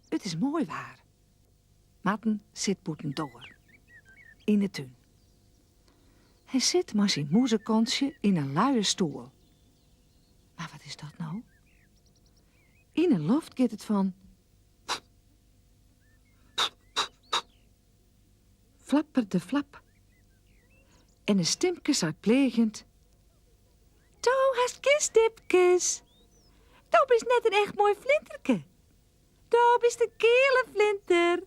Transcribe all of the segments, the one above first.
It is moai waar. Marten sit bûtendoar, yn 'e tún. Hy sit mei syn mûzekontsje yn in luie stoel. Mar wat is dat no? Yn 'e loft giet it fan Flapper de flap. En in stimke seit pleagjend, Do hast gjin stipkes. Do bist net in echt moai flinterke. Do bist in keale flinter.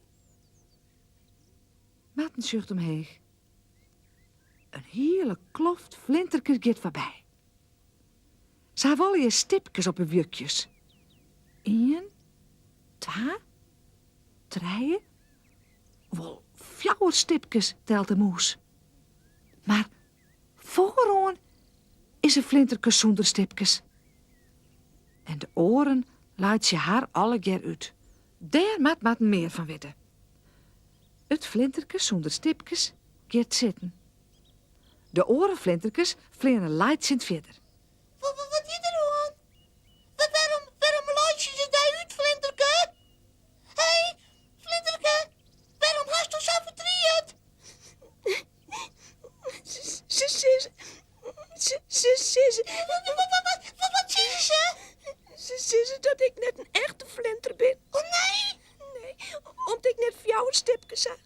Marten sjocht omheech. In hiele kloft flinterkes giet foarby. Se hawwe allegear stipkes op 'e wjukjes. Ien, twa, trije, wol fjouwer stipkes, telt de mûs. Mar foaroan is in flinterke sûnder stipkes. En de oaren laitsje har allegear út. Dêr moat Marten mear fan witte. It flinterke sûnder stipkes giet sitten. De oare flinterkes fleane laitsjend fierder. Wat is der oan? Wêrom, wêrom laitsje se dy út, flinterke? Hé, flinterke, wêrom hasto sa'n fertriet? Se sizze, se sizze. Wat sizze se? Se sizze dat ik net in echte flinter bin. Oh nee? Nee, om't ik net fjouwer stipkes ha.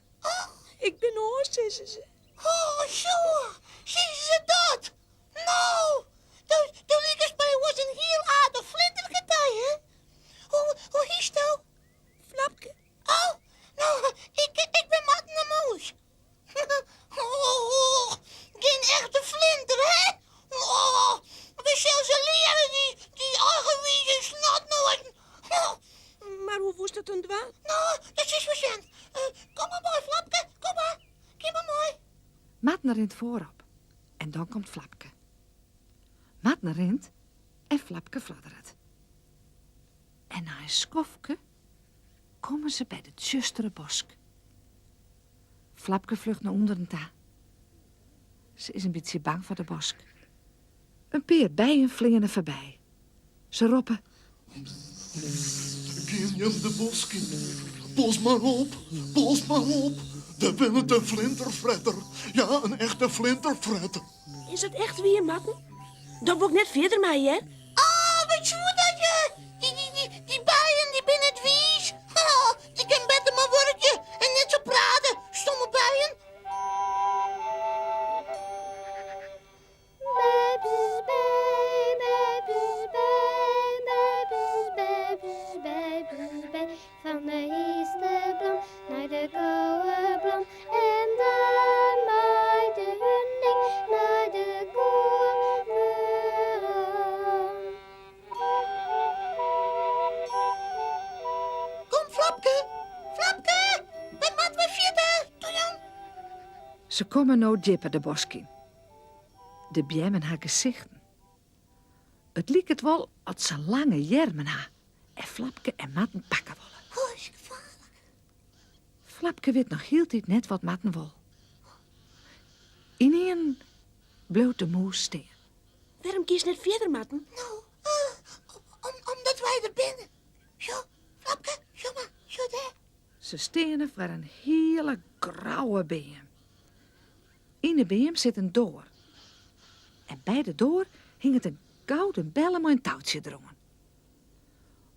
Ik bin oars, sizze se. Oh, zo, sizze se dat? No, do, do likest my oars in hiel aardich flinterke ta, hè? Hoe, hoe hietsto? Flapke. Oh, no, ik, ik bin Marten de Mûs. Oh, gjin echte flinter, hè? Oh, we sille se leare, dy, dy eigenwize snotnoazen. Oh. Mar hoe woest dat dan dwaan? No, dat silst wol sjen. Uh, kom mar mei, Flapke, kom mar. Kom mar mei. Marten rint foarop en dan komt Flapke. Marten rint en Flapke fladderet. En nei in skoftke komme se by de tsjustere bosk. Flapke flucht nei ûnderen ta. Se is in bytsje bang foar de bosk. In pear bijen fleane foarby. Se roppe. Gean jim de bosk yn. Pas mar op, pas mar op. Dêr wennet in flinterfretter. Ja, in echte flinterfretter. Is dat echt wier, Marten? Dan wol ik net fierder mei, hear. Oh, wat soe dat, ja? Dy, dy, dy, dy bijen, dy binne net wiis. Dy kin better mar wurkje en net sa prate, stomme bijen. Fan de hynsteblom nei de koweblom en dan mei de huning nei de koer werom. Kom Flapke, Flapke, wy moatte wer fierder, toe jong. Se komme no djipper de bosk yn. De beammen ha gesichten. It liket wol oft se lange earmen ha en Flapke en Marten pakke wolle. Oh, is gefaarlik. Flapke wit noch hieltyd net wat Marten wol. Ynienen bliuwt de mûs stean. Wêrom giest net fierder, Marten? No, uh, omdat wy der binne. Sjoch, Flapke, sjoch mar, sjoch dêr. Se steane foar in hiele grouwe beam. Yn de beam sit in doar. En by de doar hinget in gouden belle mei in toutsje deroan.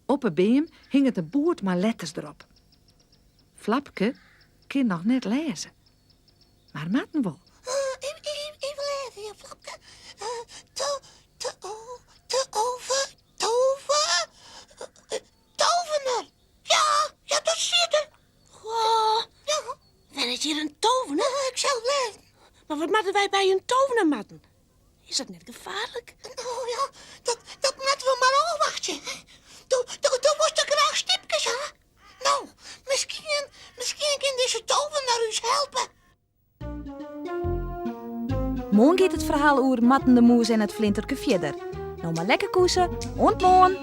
Op 'e beam hinget in boerd mei letters derop. Flapke kin noch net lêze, mar Marten wol. Even lêze, ja, Flapke. To, to, to, over, tover, tovener. Ja, ja, dat stiet der. Goh, Ja, wennet hjir in tovener? ik sil lêzen. Mar wat moatte wy by in tovener, Marten? Is dat net gefaarlik? No ja, dat, dat moatte we mar ôfwachtsje. Do, do, do wolst toch graach stipkes ha? No, miskien, miskien kin dizze tovener ús helpe. Moarn giet it ferhaal oer Marten de Mûs en it flinterke fierder. No mar lekker koese, oant moarn!